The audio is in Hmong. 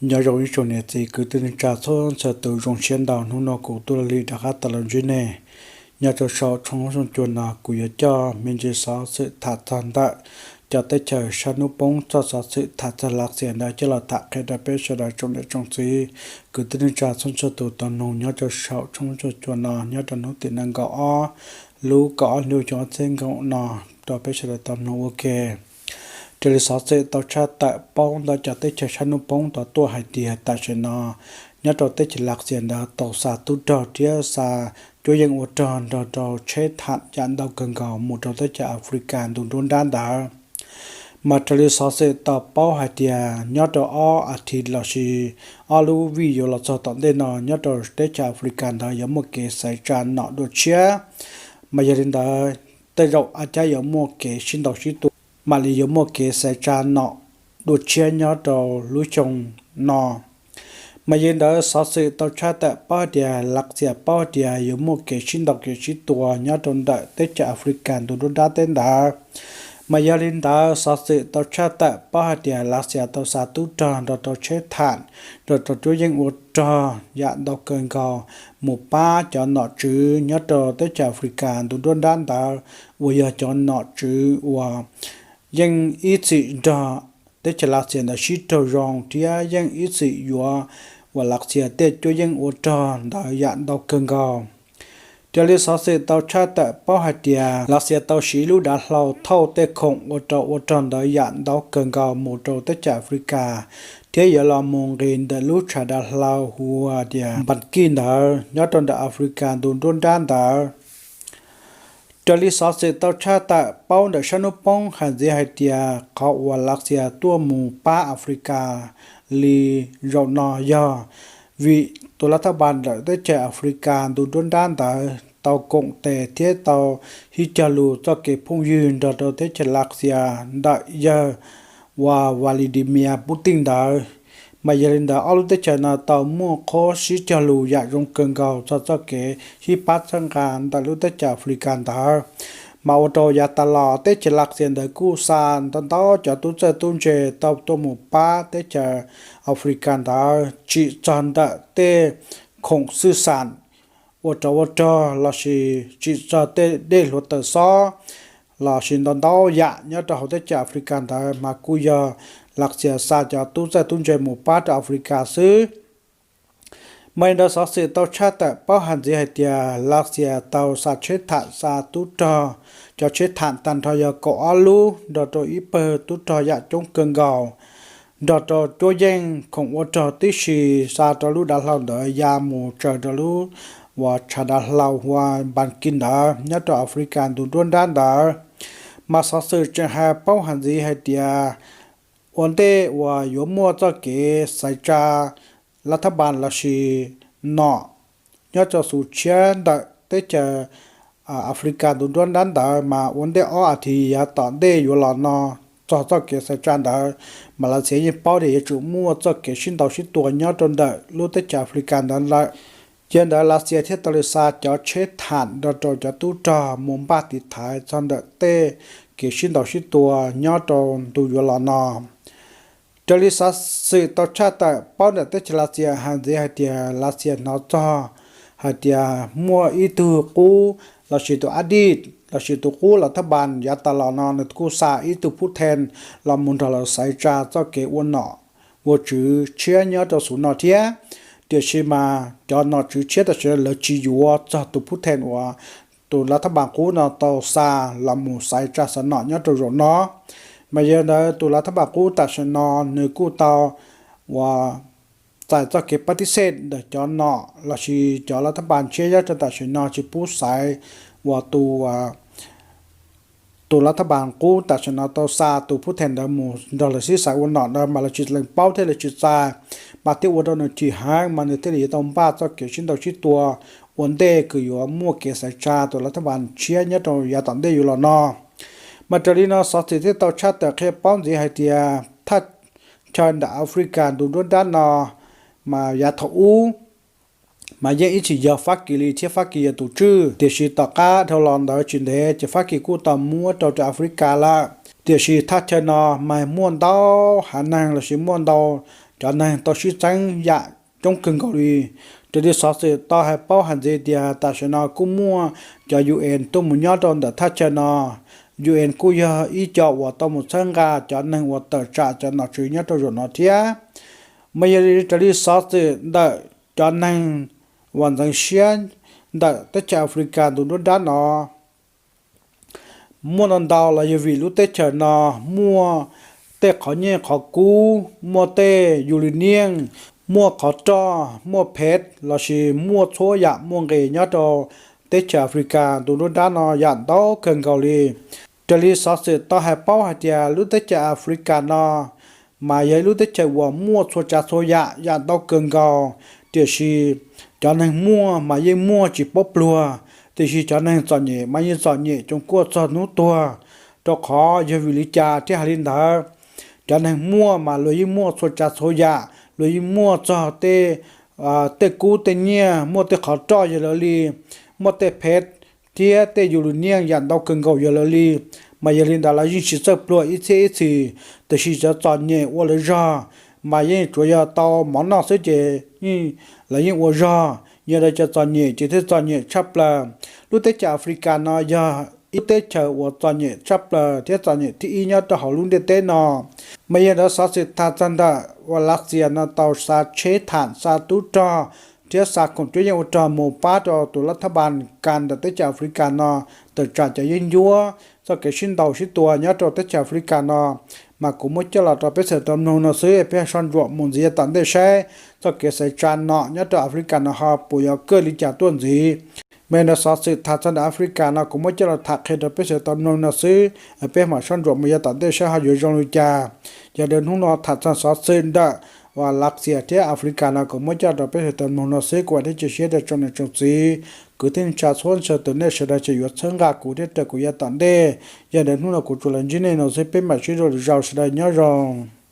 Nyob zoo ib tsoom niam txiv kwv tij neej tsa txhua txhua tus, zoo siab ntau hnub no kuv tuaj lig rov qab tau los ntsib nej nyob rau saum tshooj huab tshooj cua no. Kuv yuav coj me ntsis xov xwm tham txog ntawm cov teb chaws sab hnub poob txog xov xwm tham txog Lav Xias ntawd coj los tham qhia rau peb sawv daws tsoom niam tsoom txiv kwv tij neej tsa txhua txhua tus tau mloog nyob rau saum tshooj huab tshooj cua no nyob rau hnub tim nees nkaum ob lub kaum ob hli xyoo ob txhiab nkaum no rau peb sawv daws tau mloog ua ke. Raws li xov xwm tau tshaj tawm paub ntawm cov teb chaws sab hnub poob tau tuaj hais tias tam sim no nyob rau teb chaws Lav Xias ntawd tau xa tub rog thiab xa cuab yeej ua rog nrog rau tsheb tham yam ntau kawg nkaus mus rau teb chaws Africa ntu nruab nrab ntawd. Mas raws li xov xwm tau paub hais tias nyob rau ob as thiv lossis ob lub vij yuav los txog tom ntej no nyob rau teb chaws Africa ntawd yuav muaj kev xaiv tsa nom dua tshiab. Mas yog li ntawd tej zaum a cab yuav muaj kev sib ntaus sib tua, mam li yuav muaj kev xaiv tsa nom dua tshiab nyob rau lub xyoo no. Mas yog li ntawd xov xwm tau tshaj tawm paub hais tias Lav Xias paub hais tias yuav muaj kev sib ntaus kev sib tua nyob rau ntawm teb chaws Africa ntu nruab nrab teb ntawd. Mas yog li ntawd xov xwm tau tshaj tawm paub hais tias Lav Xias tau xa tub rog nrog rau tsheb tham nrog rau cuab yeej ua rog yam ntau kawg nkaus mus pab cov nom tswv nyob rau teb chaws Africa ntu nruab nrab ntawd uas yog cov nom tswv uas yeej ib txwm nrog teb chaws Lav Xias ntawd sib raug zoo thiab yeej ib txwm yuav uas Lav Xias tej cuab yeej ua rog ntawd yam ntau kawg nkaus. Raws li xov xwm tau tshaj tawm paub hais tias Lav Xias tau siv lub dav hlau thauj tej khoom ua rog ua rog ntawd yam ntau kawg nkaus mus rau teb chaws Africa thiab yuav los mus nqis ntawm lub tshav dav hlau hu ua tias Npas Kij ntawd nyob rau ntawm Africa ntu nruab nrab ntawd. Raws li xov xwm tau tshaj tawm paub ntawm sab hnub poob hais ntxiv hais tias qhov uas Lav Xias tuaj mus pab Africa li zaum no yog vim tus lav thaj npas ntawm teb chaws Africa ntu nruab nrab ntawd tau koom tes thiab tau hib cog lus txoj kev phooj ywg nrog rau teb chaws Lav Xias ntawm yawg uas Vladimir Putin ntawd. Mas yog li ntawd ob lub teb chaws no tau muaj qhov sib cog lus yam zoo kawg nkaus txog txoj kev hib pab txhawb nqa ntawm lub teb chaws Africa ntawd. Mas ua rau yav tas los teb chaws Lav Xias ntawd kuj xa ntau ntau cov tub txawj tub ntse tau tuaj mus pab teb chaws Africa ntawd tsim txog ntawm tej khoom xwj xam ua rog ua rog lossis tsim txog tej dej hluav taws xob lossis ntau ntau yam nyob rau hauv teb chaws Africa ntawd mas kuj yog Lav Xias xa cov tub txawj tub ntse mus pab rau Africa xwb. Mas li ntawd xov xwm tau tshaj tawm paub hais ntxiv hais tias Lav Xias tau xa tsheb tham xa tub rog, cov tsheb tham tag nrho yog kaum ob lub nrog rau ib pawg tub rog yam coob kawg nkaus nrog rau cuab yeej khoom ua rog tib si xa rau lub dav hlau ntawd ya mus tsaws rau lub uas tshav dav hlau hu ua Npas Kij ntawd nyob rau Africa ntu nruab nrab ntawd. Mas xov xwm tseem hais paub hais ntxiv hais tias ua ntej uas yuav muaj txoj kev xaiv tsa lav thab npas lossis nom nyob rau xus tshiab ntawm teb chaws Africa ntu nruab nrab ntawd mas ua ntej ob as thiv yav tom ntej yuav los no txog txoj kev xaiv tsa ntawd mas Lav Xias yeej paub tias yuav tsum muaj txoj kev sib ntaus sib tua nyob rau ntawm lub teb chaws Africa ntawd lawm. Yog li ntawd Lav Xias thiaj tau li xa cov tsheb tham nrog rau cov tub rog mus npaj tiv thaiv txog ntawm tej kev sib ntaus sib tua nyob rau ntu yuav los no. Raws li xov xwm tau tshaj tawm paub ntawm teb chaws Lav Xias hais ntxiv hais tias Lav Xias hnov txog hais tias muaj ib tug qub lossis tus ab dij lossis tus qub lav thab npas yav tas los no nws kuj xa ib tug phub then los mus nrog lawv xaiv tsa txoj kev ua nom ua tswv tshiab nyob rau xus no thiab. Tiam sis mas cov nom tswv tshiab tam sim no lawv tsis yuav txog tus phub then uas tus lav thab npas qub no tau xa los mus xaiv tsa xaiv nom nyob rau zaum no. Mas yog li ntawd tus lav thab npas qub tam sim no nws kuj tau uas txais txoj kev pab tib xej ntawm cov nom lossis cov lav thab npas tshiab nyob rau tam sim no tsis pub xaiv uas tus tus lav thab npas qub tam sim no tau xa tus phub then ntawd mus nrog lawv sib xaiv ua nom ntawd mas lawv tsis lees paub thiab lawv tsis txais, mas thiaj ua rau nws chim heev mas nws thiaj li yuav tau npaj txoj kev sib ntaus sib tua ua ntej kws yuav muaj kev xaiv tsa tus lav thab npas tshiab nyob rau yav tom ntej yuav los no. Mas raws li no xov xwm thiaj tau tshaj tawm qhia paub ntxiv hais tias thaj chaw ntawm Africa ntu nruab nrab no mas yav thaum ub mas yeej ib txwm yog Fab Kis li thiab Fab Kis yog tus tswj, tiam sis tom qab dhau los ntawd tsis ntev ces Fab Kis kuj tau muab rau rau Africa lawm. Tiam sis thaj chaw no mas muaj ntau hav neeg lossis muaj ntau cov neeg tau sib txeeb yam coob kawg nkaus li. Raws li xov xwm tau hais paub hais ntxiv tias tam sim no kuj muaj cov UN tuaj mus nyob rau ntawm thaj chaw no. UN kuj yog ib co uas tau mus txhawb nqa cov neeg uas tawm tsam cov nom tswv nyob rau zaum no thiab. Mas yog li raws li xov xwm ntawm cov neeg uas ntxeev siab ntawm teb chaws Africa ntu nruab nrab no, muaj ntau ntau los yog vim lub teb chaws no muaj tej qhov nyiaj qhov kub, muaj tej yus li niaj, muaj qhov roj, muaj phev lossis muaj txhua yam muaj nqis nyob rau teb chaws Africa ntu nruab nrab no yam ntau kawg nkaus li. Raws li xov xwm tau hais paub hais tias lub teb chaws Africa no mas yog ib lub teb chaws uas muaj txhua tsav txhua yam, yam ntau kawg nkaus, tiam sis cov neeg muaj mas yeej muaj tsis paub pluag, tiam sis cov neeg txom nyem mas yeej txom nyem coom kuaj txog hnub tuag. Rau qhov yog vim li cas thiaj hais li ntawd? Cov neeg muaj mas luag yeej muaj txhua tsav txhua yam, luag yeej muaj txog tej, tej kub tej nyiaj, muaj tej qhov roj yog lawv li, muaj tej phev thiab tej yus li niaj yam ntau kawg nkaus yog lawv li. Mas yog li ntawd lawv yeej tsis txawj pluag ib txhiab ib txhis, tiam sis cov txom nyem ua lawv zog mas yeej tsuas yog tau mov noj xwb ces lawv yeej ua zog. Yog li cov txom nyem ces thiaj txom nyem tshaj plaws. Lub teb chaws Africa no yog ib teb chaws uas txom nyem tshaj plaws thiab txom nyem thib ib nyob rau hauv lub ntiaj teb no. Mas yog li ntawd xov xwm tham txog ntawm uas Lav Xias no tau xa tsheb tham, xa tub rog thiab xa khoom cuab yeej ua rog mus pab rau tus lav thab npas kas ntawm teb chaws Africa no tawm tsam cov yeeb ncuab, txoj kev sib ntaus sib tua nyob rau teb chaws Africa no, mas kuv muab coj los rau peb sawv daws tau mloog no xwb. Peb soj ntsuam mus ntxiv yav tom ntej saib txoj kev xaiv tsa no nyob rau Africa no ho puas yuav kaj li cas tuaj ntxiv. Mas yog li ntawd xov xwm tham txog ntawm Africa no kuv muab coj los tham qhia rau peb sawv daws tau mloog no xwb. Peb mam soj ntsuam mus yav tom ntej saib ho yuav zoo li cas. Yog li hnub no tham txog xov xwm ntawm uas Lav Xias thiab Africa no kuv muab coj rau peb sawv daws tau mloog no xwb. Kuv vam thiab cia siab rau tsoom niam tsoom txiv kwv tij neej tsa txhua txhua tus nej sawv daws tseem yuav txhawb nqa kuv thiab raws kuv yav tom ntej. Yog li hnub no kuv tsuas los ntsib nej no xwb, peb mam sib ntsib dua lwm zaus, sawv daws nyob zoo.